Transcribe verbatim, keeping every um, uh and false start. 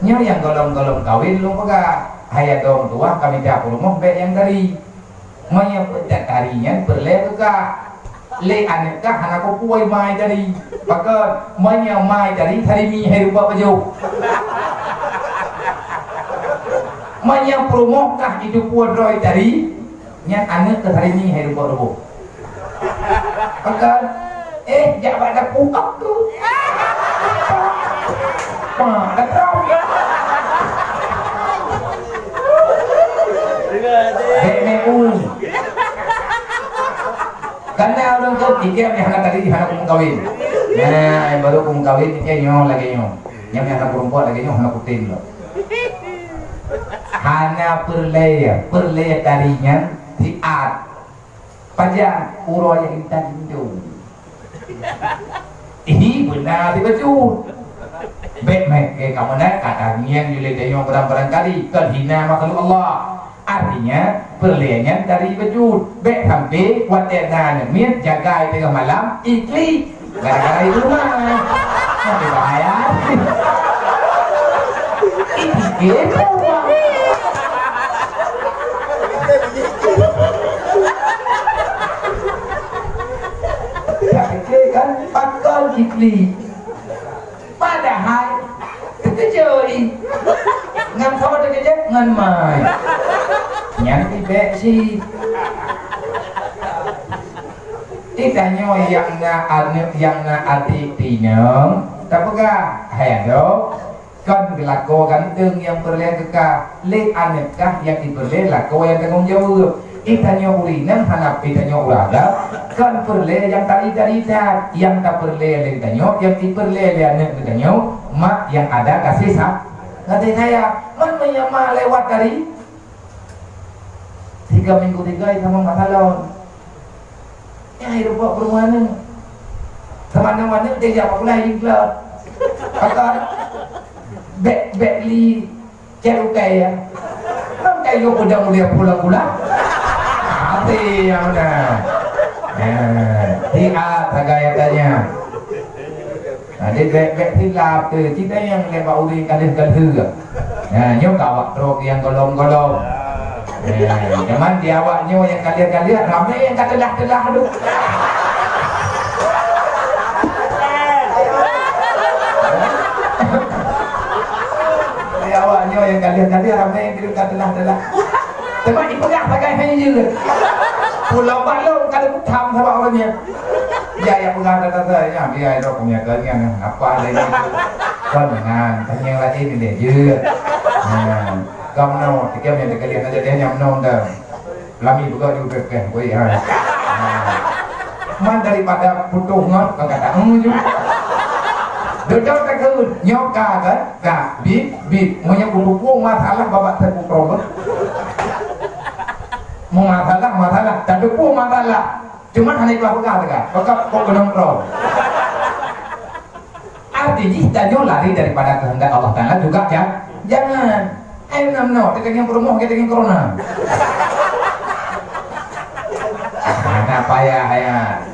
Nyoe nyang gohlom-gohlom kawén lôn peugah, hai adoe meutuwah ka mita peurumoh bèk nyang tari. Meunyoe peue that tari nyan peureulèe keu kah. Lé aneuk kah hana kupeue mai tari. Pakon, meunyoe mai tari, tari mi hai rupa pajoh. Meunyoe peurumoh kah jiteupeue droe tari, nyan aneuk kah tari mi hai rupa ruboh. Pakon, eh, jak bak dapu kah tu. Mak, datang. Bèk meu'ue. Karena ureueng tu pikir nyang hana tari, hana kumeukawen. Nah, baru kumeukawen, pikir nyoe lagèe nyoe. Nyang hana peurumpok lagèe nyoe, hana kutem lom. Hana peureulèe, peureulèe tari nyan siat. Pajan uroe nyang intan intu. Ihi beuna sibacut. Bèk meh keu kamoe na kata ngieng julé tanyoe barang-barang kali, kon hina makhluk Allah. Artinya, peureulèe nyan tari bacut. Bèk sampai watèe na aneuk miet jagai teungoh malam, iklik. Gara-gara itu mah. Nanti bahaya. Iklik. Tak kecil kan? Pakon iklik. Padahai teukeujot jih. Ngon soe teukeujot? Ngon mai. Nyan tibèk cit. Di tanyoe nyang na aneuk, nyang na adik tinong, tapeugah, "Hai adoe, kon geulakoe ganteng nyang peureulèe keu kah, lé aneuk kah nyang jipeureulèe lakoe nyang tanggong jaweueb." Di tanyoe ureueng inong hana pi tanyoe ureueng agam, kon peureulèe nyang tari-tari that, nyang tapeureulèe lé tanyoe, nyang jipeureulèe lé aneuk geutanyoe, mak nyang ada gaséh sa-, gaséh sayang. Man meunyoe ma lewat tari, tiga minggu tiga sama mak salon. Nyang hai rumpok peurumoh aneuk. Sama aneuk-aneuk dia jak pula ingklot. Pakon bèk, bèk li Cek ukai ya. Nang kayu pedang udah pulang-pulang. Hati yang mana? Nah, di A sagai tanya. Nah, di bek-bek silap tu. Kita yang lewat uri kalah-kalah. Nah, nyoe ka awak trok yang golom-golom. Nah, cuman di awak nyoe yang kalah-kalah, ramai yang ka telah-telah tu. Di awak nyoe yang kalah-kalah, ramai yang ka telah-telah. Teuma ipeugah sagai hai jeuet. Pulau Balong ka lheueh tham sabab ureueng nyan. Ya, ya peugah data saya, ya, biar itu punya kalian, apa ada ini. Kon dengan tanya lain dia jeuet. Nah, kamu nak, tiga yang kalian aja dia nyam nom dah. Lami buka di U P P, woi, ha. Ha. Man daripada putôh ngon, kon kata, hmm, ju. Dodot takheun, nyoe ka kan? Ka, bit, bit. Meunyoe kutupu masalah babak teupeu problem. Masalah, masalah. Tatupu masalah. Cuma hana itulah peugah teuka. Peugah kok keunong droe. Arti jih tanyoe lari daripada kehendak Allah Taala juga ja-, jangan. Hai nam no, teuka nyang peurumoh kita nyang corona. Hana payah ya.